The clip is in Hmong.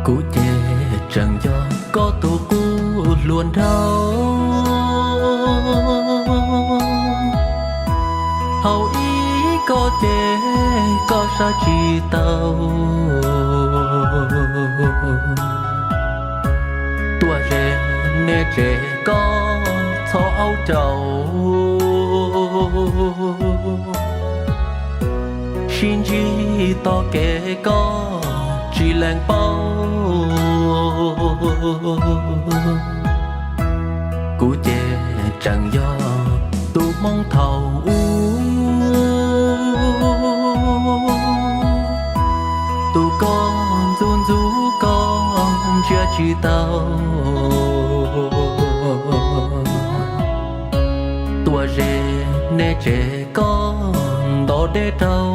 Kuv ces tseem yog koj tus qub hluas nraug, hauv ib koj ces koj saib tsis taus. Tuaj ze neb tsev koj txhob aub caum, sib ntsib tog kev koj tsis lees paub. Kuv ces tseem yog tus hmoob thaum ub, tus koj ntxub ntxub koj ntsia tsis tau. Tuaj ze neb tsev koj ntov deb rau,